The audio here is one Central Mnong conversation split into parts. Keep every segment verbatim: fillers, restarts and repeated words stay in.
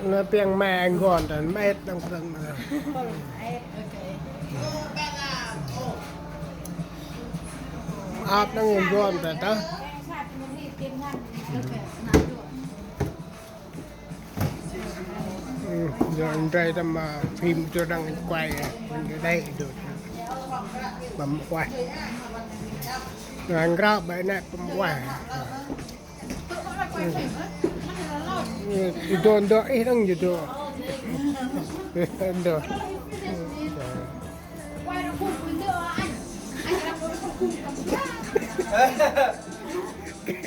Nơh piăng me ngon ta, me đăng prăng ma. Ăp đăng ngon ta ta. Ơ, ndrel tâm, ơ, phim cho đăng quay, ơ, đăng đây được. Bấm quay. Ngrơ̆ bơh nê bấm quay. Ơ, ndơ, ndơ, ih đăng ndơ. Ndơ.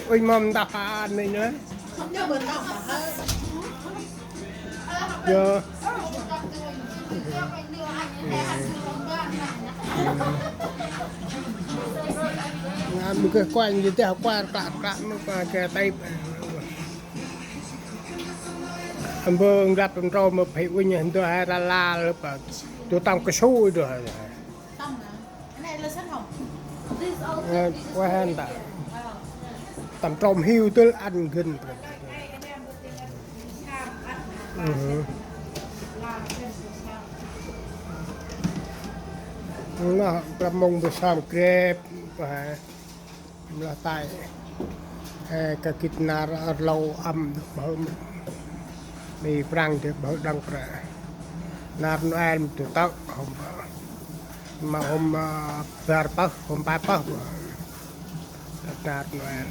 Ôi, mâm đọc hả anh này nữa. Ơ. Ăn mơ kơ kuănh jêh, kuănh klă klă mơ kuănh kơ tay. Ăn mơ nglăp tâm trôm mơ phe uănh ndơ hai ra la lơ pa. Tơ tâm kơsu đơ. Ơ, ueh hăn ta. Tâm trôm hiu tơl ăn gân. Ơ. Nơh, prăm mông bơh sơm grep, pa. Mlah tay. Ơ, kơ gĭt nar rlau ăm bơh. Mi Prăng dê bơh đăng prăng. Nar Noel mơ tơ tơ̆ hôm. Ma hôm, ơ, bar pơh, hôm pai pơh. Nar Noel.